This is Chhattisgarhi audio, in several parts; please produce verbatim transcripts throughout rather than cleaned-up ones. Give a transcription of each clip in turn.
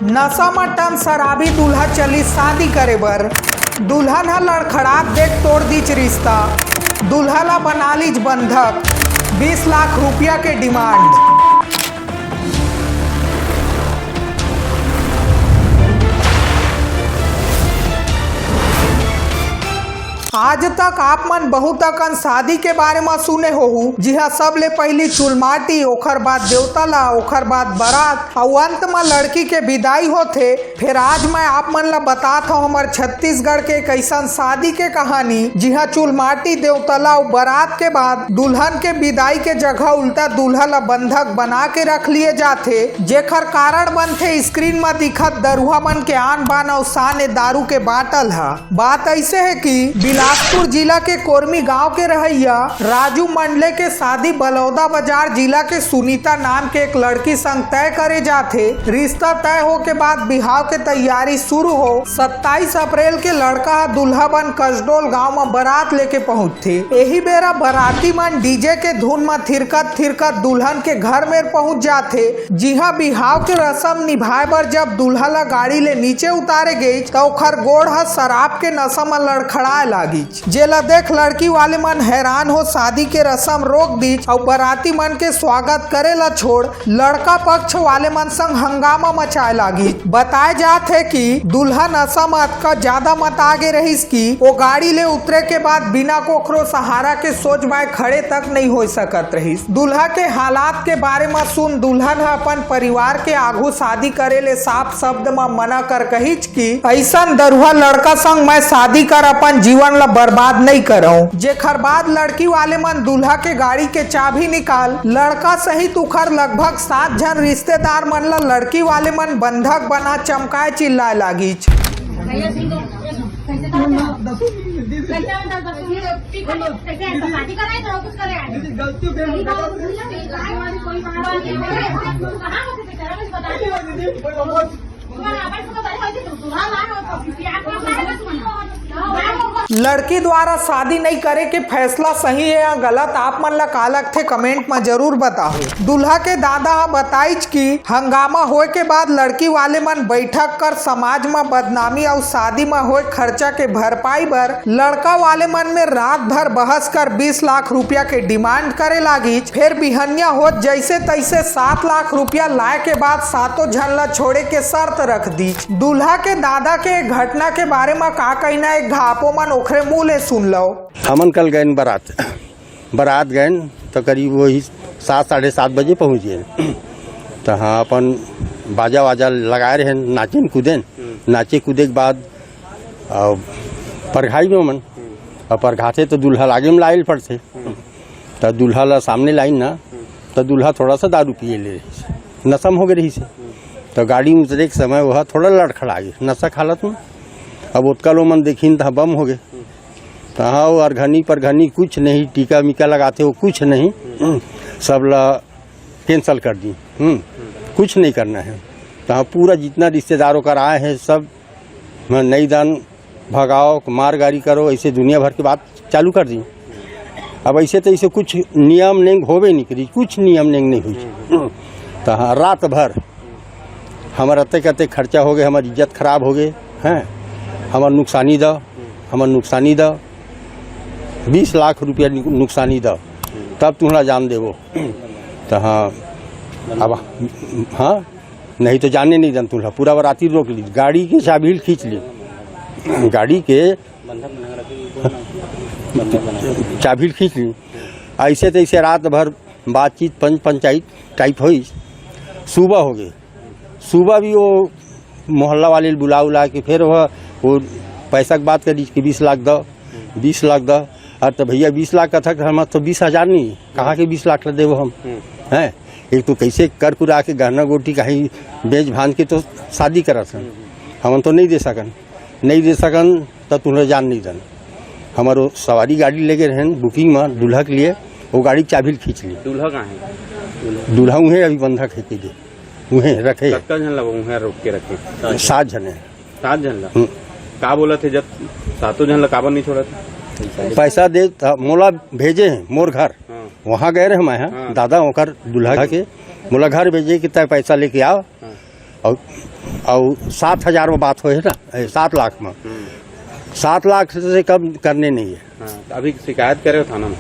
नशा म टन शराबी दूल्हा चलिस शादी करे बर। दुल्हन ह लड़खड़ात देख तोड़ दीच रिश्ता। दूल्हा ला बना लीच बंधक। बीस लाख रुपया के डिमांड। आज तक आप मन बहुत अकन शादी के बारे म सुने होहू, जिहां सबले पहिली चुलमाटी, ओखर बाद देवता ला, ओखर बाद बारात, अउ अंत म लड़की के बिदाई होथे। फेर आज मैं आप मन ला बतात हव हमर छत्तीसगढ़ के एक अइसन शादी के कहानी, जिहां चुलमाटी, देवतला अउ बारात के बाद दुल्हन के बिदाई के जगह उल्टा दूल्हा ला बंधक बना के रख लिए जाथे, जेखर कारण बनथे स्क्रीन म दिखत दरुहा मन के आन बान अउ शान ए दारू के बाटल ह। बात अइसे हे कि बिलासपुर जिला के कोरमी गांव के रहइया राजू मंडले के शादी बलौदा बाजार जिला के सुनीता नाम के एक लड़की संग तय करे जाथे। रिश्ता तय हो के बाद बिहाव के तैयारी शुरू हो। सत्ताईस अप्रैल के लड़का ह दूल्हा बन कसडोल गांव म बारात लेके पहुंचथे। एही बेरा बाराती मन डीजे के धुन म थिरकत थिरकत दुल्हन के घर मेर पहुंच जाथे। जिहां बिहाव के रसम निभाए बर जब दूल्हा ला गाड़ी ले नीचे उतारे गइच, त ओखर गोड़ ह शराब के नशा म लड़खड़ाए लागिच, जेला देख लड़की वाले मन हैरान हो शादी के रसम रोक दीच अउ बाराती मन के स्वागत करे ला छोड़ लड़का पक्ष वाले मन संग हंगामा मचाए लागिच। बताए जात हे कि दूल्हा नशा म अतका ज्यादा मता गे रहिस कि ओ गाड़ी ले उतरे के बाद बिना कोखरो सहारा के सोझ बाएं खड़े तक नइ हो सकत रहिस। दूल्हा के हालात के बारे म सुन दुल्हन ह अपन परिवार के आघू शादी करे ले साफ शब्द म मना कर कहिच कि अइसन दरुहा लड़का संग मैं शादी कर अपन जीवन ला बर्बाद नइ करंव। जेखर बाद लड़की वाले मन दूल्हा के गाड़ी के चाबी निकाल लड़का सहित उखर लगभग सात झन रिश्तेदार मन ला लड़की वाले मन बंधक बना चमकाए चिल्लाए लागिच। भैया सुन लो, कैसे करते हो? कैसे होता है? दस मिनट, कैसे ऐसा शादी कर रहे हैं, तो कुछ कर रहे हैं? दीदी, गलती हो गई, कोई बात नहीं है, कोई बात नहीं है। कहाँ को किसी तरह से बता दो। दीदी, कोई बात नहीं। लड़की द्वारा शादी नइ करे के फैसला सही हे या गलत, आप मन ला का लगथे, कमेंट म जरूर बताहू। दूल्हा के दादा ह बताइच कि हंगामा होए के बाद लड़की वाले मन बैठक कर समाज म बदनामी अउ शादी म होए खर्चा के भरपाई बर लड़का वाले मन में रात भर बहस कर बीस लाख रुपया के डिमांड करे लागिच। फेर बिहनिया होत जैसे तैसे सात लाख रुपया लाए के बाद सातों झन ला छोड़े के शर्त रख दीच। दूल्हा के दादा के घटना के बारे म का कहना हे, घापो मन ओखरे मुंह ले सुन लो। हमन कल गएन बारात, बारात गएन त करीब वही सात, साढ़े सात बजे पहुँच गएन। त हाँ, अपन बाजा वाजा लगाए रहेन, नाचेन कूदेन। नाचे कूदे के बाद अब परघाई में हमन, अब परघाथे त दूल्हा लागे में लाइल पड़थे। त दूल्हा ला सामने लाइन ना, त दूल्हा थोड़ा सा दारू पिए ले रहिस, नशा में हो गए रहिस। त गाड़ी में उतरे के समय वह थोड़ा लड़खड़ा गे नशा के हालत में। अब ओतका लो मन देखिन त बम हो गए। त हाँ, वो अरघनी परघनी कुछ नहीं, टीका मीका लगाथे वो कुछ नहीं, सब ला कैंसिल कर दी। हम्म, कुछ नहीं करना है। त हाँ, पूरा जितना रिश्तेदार ओकर आए हैं सब हाँ, नहीं दान, भगाओ, मार गारी करो, ऐसे दुनिया भर की बात चालू कर दी। अब ऐसे तो ऐसे कुछ नियम नेंग होबे नहीं करी, कुछ नियम नेंग नहीं हुई। तो हाँ, रात भर हमार अतेक अतेक खर्चा हो गए, हमार इज्जत खराब हो गए, हैं, हमार नुकसानी द, हमार नुकसानी द, बीस लाख रुपया नु-, नुकसानी द, तब तुम्हारा जान देवो। तो हाँ, अब हाँ, नहीं तो जाने नहीं दन तुल्हा, पूरा बाराती रोक ली, गाड़ी के चाबी खींच ली, गाड़ी के चाबी खींच ली। ऐसे तैसे रात भर बातचीत पंच पंचायत टाइप हुई। सुबह हो गए, सुबह भी वो मोहल्ला वाले बुला उला के फिर वह वो पैसा की बात करी कि बीस लाख दो, बीस लाख दो। और तो भैया बीस लाख का था कि हम तो बीस हजार नहीं, कहाँ के बीस लाख ला देवो हम? हम्म। हैं, एक तो कैसे कर कुरा के गहना गोटी कहीं बेच भांज के तो शादी करत हन, हम तो नहीं दे सकन, नहीं दे सकन तो तुम्हारे जान नहीं दन। हमारो सवारी गाड़ी लेके रहन बुकिंग में दूल्हा के लिए, वो गाड़ी की चाबी खींच ली। दूल्हा कहाँ है? दूल्हा उहें अभी बंधक है के दे, उहें रखे। कतका झन ला उहें रोक के रखे? सात झन है। सात झन ला? हम्म। का बोलत हे जब सातों झन ला काबर नहीं छोड़त? पैसा दे त मोला भेजे हैं मोर घर। हाँ। वहाँ गए रहे मैं, हाँ। हाँ। दादा ओकर दूल्हा के मोला घर भेजे कि तय पैसा लेके आओ। हाँ। और, और सात हजार में बात होए हे ना, ए, सात लाख में। सात लाख से कम करने नहीं है। हाँ, तो अभी शिकायत करे हो थाना में?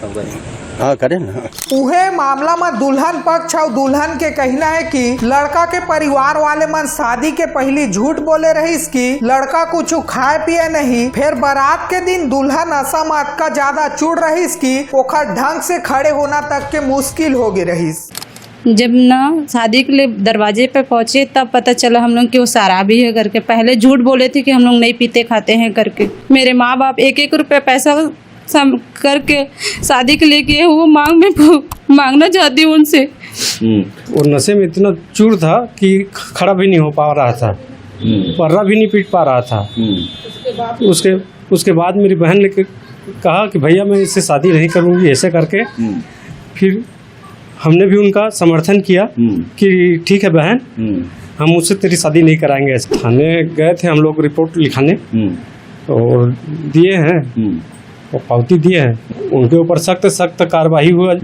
सब करे। हाँ, करे ना। उहे मामला में दुल्हन पक्ष अउ दुल्हन के कहना है कि लड़का के परिवार वाले मन शादी के पहली झूठ बोले रहिस कि लड़का कुछ खाए पिए नहीं, फिर बारात के दिन दुल्हन नशा में अतका ज्यादा चूड़ रहिस कि ओखर ढंग से खड़े होना तक के मुश्किल हो गए रहिस। जब ना शादी के लिए दरवाजे पे पहुंचे, तब पता चला हम लोग कि वो शराबी है करके। पहले झूठ बोले थे कि हम लोग नहीं पीते खाते हैं करके। मेरे माँ बाप एक एक रुपये पैसा सम करके शादी के लिए किए, वो मांग में मांगना चाहती हूँ उनसे। वो नशे में इतना चूर था कि खड़ा भी नहीं हो पा रहा था, पर्रा भी नहीं पीट पा रहा था। उसके उसके बाद मेरी बहन ने कहा कि भैया, मैं इससे शादी नहीं करूँगी, ऐसे करके। फिर हमने भी उनका समर्थन किया कि ठीक है बहन, हम उससे तेरी शादी नहीं कराएंगे। थाने गए थे हम लोग रिपोर्ट लिखाने, और दिए हैं, वो पावती दिए हैं। उनके ऊपर सख्त सख्त कार्रवाई हुआ।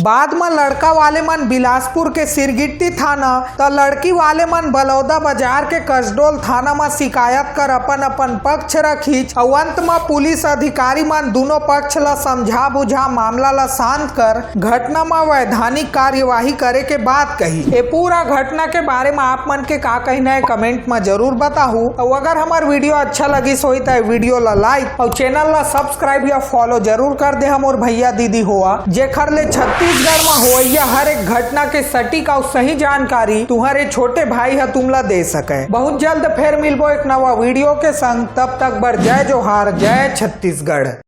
बाद म लड़का वाले मन बिलासपुर के सिरगिट्टी थाना, त लड़की वाले मन बलौदा बाजार के कसडोल थाना म शिकायत कर अपन अपन पक्ष रखिस। अउ अंत म पुलिस अधिकारी मन दुनों पक्ष ल समझा बुझा मामला ल शांत कर घटना म वैधानिक कार्यवाही करे के बात कही। ए पूरा घटना के बारे म आप मन के का कहना है, कमेंट म जरूर बताहू। अउ अगर हमर वीडियो अच्छा लगिस होई त वीडियो ल लाइक अउ चैनल ल सब्सक्राइब या फॉलो जरूर कर दे हमर भैया दीदी होआ, जेखर ले छत्तीसगढ़ म होइया हर एक घटना के सटीक अउ सही जानकारी तुम्हारे छोटे भाई ह तुमला दे सके। बहुत जल्द फिर मिलबो एक नवा वीडियो के संग, तब तक बर जय जोहार, जय छत्तीसगढ़।